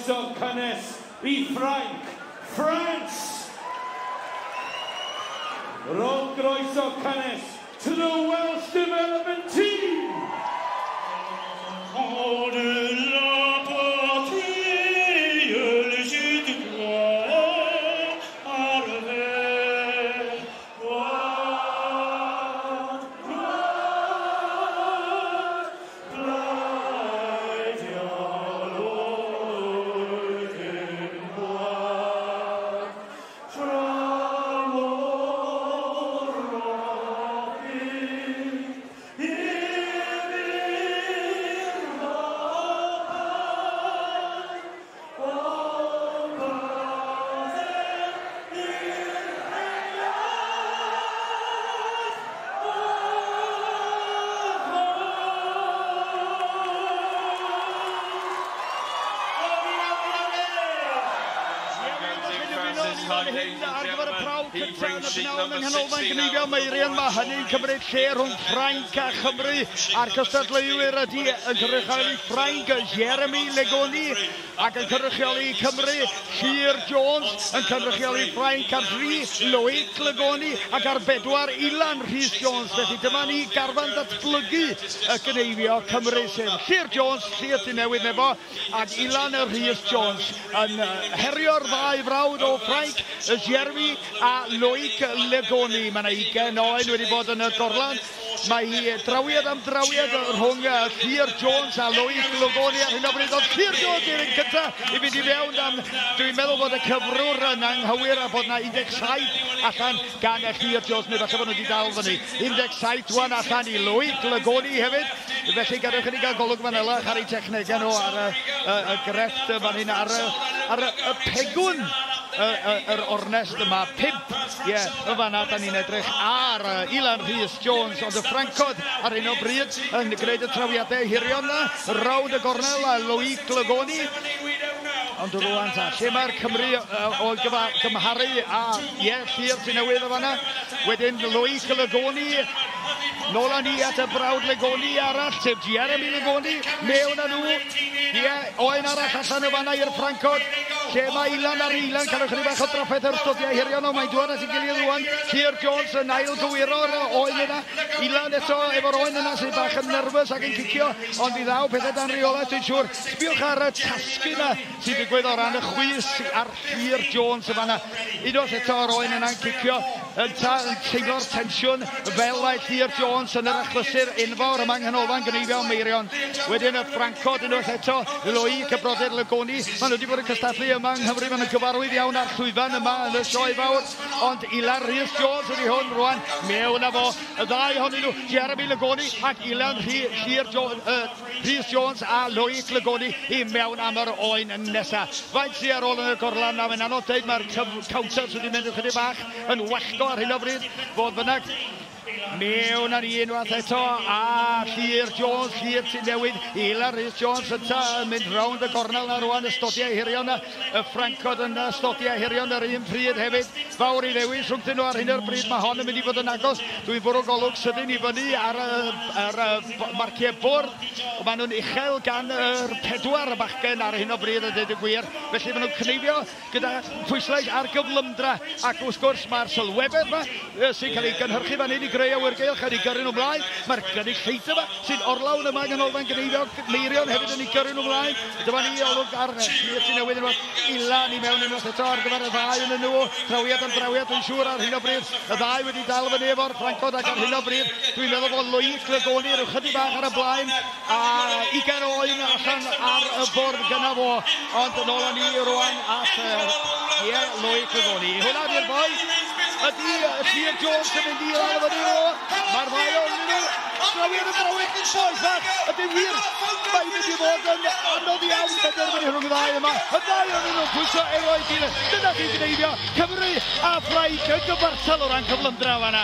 Groeso cynnes i Ffrainc, France. Rhowch groeso cynnes to the Welsh Development Team. Enfants de la patrie, les yeux de gloire arrivèrent. Gwlad, gwlad, pleidiol oedd ein gwlad. Tramor robin, i'r Hyn ar gyfer y prawf cyntaf yn y pnawn yng Nghanolfan Gneifio Meirion. Mae hynny'n cymryd lle rhwng Ffrainc a Chymru, a'r cystadleuwyr ydy yn cynrychioli Ffrainc, Jeremy Legoni, ac yn cynrychioli Cymru, Llyr Jones, yn cynrychioli Ffrainc ar 3, Loic Legoni, ac ar 4, Ilan Rhys Jones. Felly dyma ni garfan ddatblygu y gneifio Cymru, sef Llyr Jones, Llyr sy'n newydd nefo, ac Ilan Rhys Jones yn herio'r ddau frawd o Ffrainc, Jeremy a Loic Legoni. Mae yna 20 oen wedi bod yn y gorlan. Mae hi drawiad am drawiad rhwng Llyr Jones a Loic Legoni ar hyn o bryd. Ond Llyr Jones yw'r un cyntaf i fynd i fewn. Am, dwi'n meddwl bod y cyfrwr yn anghywir a bod yna 17 allan gan Llyr Jones, neu falle bod nhw wedi dal fyny. 17 wan allan i Loic Legoni hefyd. Felly gadewch i ni gael golwg fanylach ar eu technegau nhw ar y grefft fan hyn, ar y pegwn yr ornest yma. 5, ie, y fanna da ni'n edrych ar Ilan Rhys Jones, ond y Ffrancod ar hyn o bryd yn gwneud y trawiadau hirion yna, rownd y gornel a Loic Legoni. Ond rwan ta, lle mae'r Cymru o gymharu a, ie, Llyr sy'n newydd o fanna. Wedyn Loic Legoni, nôl â ni at y brawd Legoni arall, sef Jeremy Legoni, mewn â nhw. Ie, oen arall allan o fanna i'r Ffrancod. Lle mae Ilan ar Ilan, cael ychydig bach o drafferth yr stodiau hirion, ond mae'n dŵad at ei gilydd rwan. Llyr Jones yn ail gywiro'r oen yna. Ilan eto efo'r oen yna sy'n bach yn nerfus ac yn cicio, ond i ddaw pethau dan reolaeth, dwi'n siŵr. Sbiwch ar y tasgu yna sy'n digwydd o ran y chwys ar Llyr Jones y fanna. Unwaith eto o'r oen yna'n cicio, ynta yn teimlo'r tensiwn fel mae Llyr Jones yn yr achlysur enfawr yma yng Nghanolfan Gneifio Meirion. Wedyn y Ffrancod unwaith eto, Loic, y brodyr Legoni, maen nhw wedi bod yn cystadlu yma yng Nghymru, maen nhw'n gyfarwydd iawn ar llwyfan yma yn y sioe fawr, ond Ilan Rhys Jones ydy hwn rwan, mewn â fo, y ddau ohonyn nhw, Jeremy Legoni ac Ilan Llyr Jones, Rhys Jones a Loic Legoni i mewn am yr oen nesaf. Faint sydd ar ôl yn y gorlan na, mae'n anodd deud, mae'r counter sydd wedi mynd ychydig bach yn wallgo ar hyn o bryd, fodd bynnag, mewn ar unwaith eto a Llyr Jones, Llyr sy'n newid, Ilan Rhys Jones ynta yn mynd rownd y gornel na rwan, y stodiau hirion, y Ffrancod yn stodiau hirion yr un pryd hefyd. Fawr i ddewis rhwngthyn nhw ar hyn o'r bryd, mae hon yn mynd i fod yn agos. Dwi'n bwrw golwg sydyn i fyny ar y marciau bwrdd. Maen nhw'n uchel gan yr 4 bachgen ar hyn o bryd a dweud y gwir. Felly maen nhw'n cneifio gyda pwyslais ar gyflymdra, ac wrth gwrs mae'r sylwebedd yma sy'n cael ei gynhyrchu fan hyn i greu awyrgylch a i gyrru nhw ymlaen. Mae'r gynulleidfa yma sy'n orlawn yma yng Nghanolfan Gneifio Meirion hefyd yn ei gyrru nhw ymlaen. Dyma ni olwg ar Llyr sy'n newydd unwaith, Ilan i mewn unwaith eto ar gyfer y ddau yn nhw. Trawiad am drawiad dwi'n siŵr ar hyn o bryd. Y ddau wedi dal fyny efo'r Ffrancod ac ar hyn o bryd dwi'n meddwl bod Loic Legoni rhyw chydig bach ar y blaen a 20 oen allan ar y bwrdd gyna fo. Ond yn ôl â ni rwan at ie, Loic Legoni. Hwna di'r boi. Ydy Llyr Jones yn mynd i ddal fyny o. Mae'r ddau ohonyn nhw. Drawiad yn drawiad, boes bach. Ydy wir. Mae'n mynd i fod yn anodd iawn penderfynu rhwng y ddau yma. Y ddau ohonyn nhw'n pwyso efo'i gilydd. Dyna chi'n gneifio. Cymru a Ffrainc yn gyfartal o ran cyflymdra fanna.